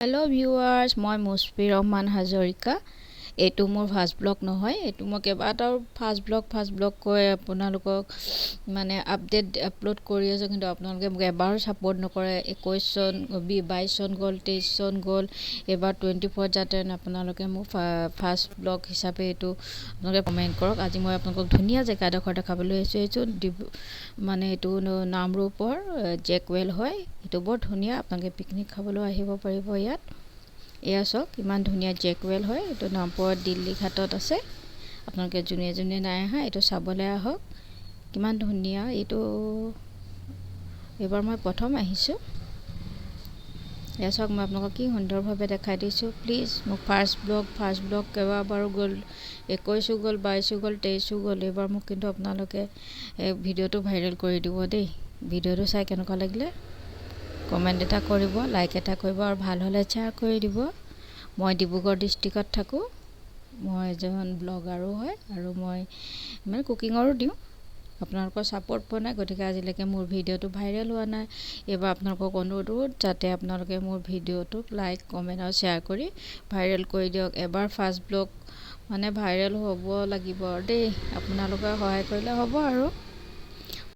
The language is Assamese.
হেল্ল' ভিউৱাৰ্ছ, মই মুছফিৰ ৰহমান হাজৰিকা। এইটো মোৰ ফাৰ্ষ্ট ব্লগ নহয়, এইটো মই কেইবাটাও ফাৰ্ষ্ট ব্লগ ফাৰ্ষ্ট ব্লগ কৈ আপোনালোকক মানে আপডেট আপলোড কৰি আছোঁ, কিন্তু আপোনালোকে মোক এবাৰো ছাপোৰ্ট নকৰে। 21 চন, 22 চন গ'ল, 23 চন গ'ল, এইবাৰ 24ত যাতে আপোনালোকে মোক ফাৰ্ষ্ট ব্লগ হিচাপে এইটো আপোনালোকে কমেণ্ট কৰক। আজি মই আপোনালোকক ধুনীয়া জেগা এডোখৰ দেখাবলৈ আহিছোঁ। এইটো মানে এইটো নামৰূপৰ জেকৱেল হয়। এইটো বৰ ধুনীয়া, আপোনালোকে পিকনিক খাবলৈও আহিব পাৰিব ইয়াত। এয়া চাওক, ইমান ধুনীয়া জেকৱেল হয়। এইটো নামৰূপৰ দিল্লী ঘাটত আছে। আপোনালোকে যোনে যোনে নাই অহা, এইটো চাবলৈ আহক, কিমান ধুনীয়া এইটো। এইবাৰ মই প্ৰথম আহিছোঁ। এয়া চাওক, মই আপোনালোকক কি সুন্দৰভাৱে দেখাই দিছোঁ। প্লিজ মোক ফাৰ্ষ্ট ব্লগ, ফাৰ্ষ্ট ব্লগ কেইবাবাৰো গ'ল, 21ও গ'ল, 22ও গ'ল, 23ও গ'ল, এইবাৰ মোক কিন্তু আপোনালোকে ভিডিঅ'টো ভাইৰেল কৰি দিব দেই। ভিডিঅ'টো চাই কেনেকুৱা লাগিলে কমেণ্ট এটা কৰিব, লাইক এটা কৰিব আৰু ভাল হ'লে শ্বেয়াৰ কৰি দিব। মই ডিব্ৰুগড় ডিষ্ট্ৰিক্টত থাকোঁ। মই এজন ব্লগাৰো হয় আৰু মই মানে কুকিঙৰো দিওঁ। আপোনালোকৰ ছাপৰ্ট পোৱা নাই, গতিকে আজিলৈকে মোৰ ভিডিঅ'টো ভাইৰেল হোৱা নাই। এইবাৰ আপোনালোকক অনুৰোধ যাতে আপোনালোকে মোৰ ভিডিঅ'টোক লাইক, কমেণ্ট আৰু শ্বেয়াৰ কৰি ভাইৰেল কৰি দিয়ক। এবাৰ ফাৰ্ষ্ট ব্লগ মানে ভাইৰেল হ'ব লাগিব আৰু দেই, আপোনালোকে সহায় কৰিলে হ'ব আৰু।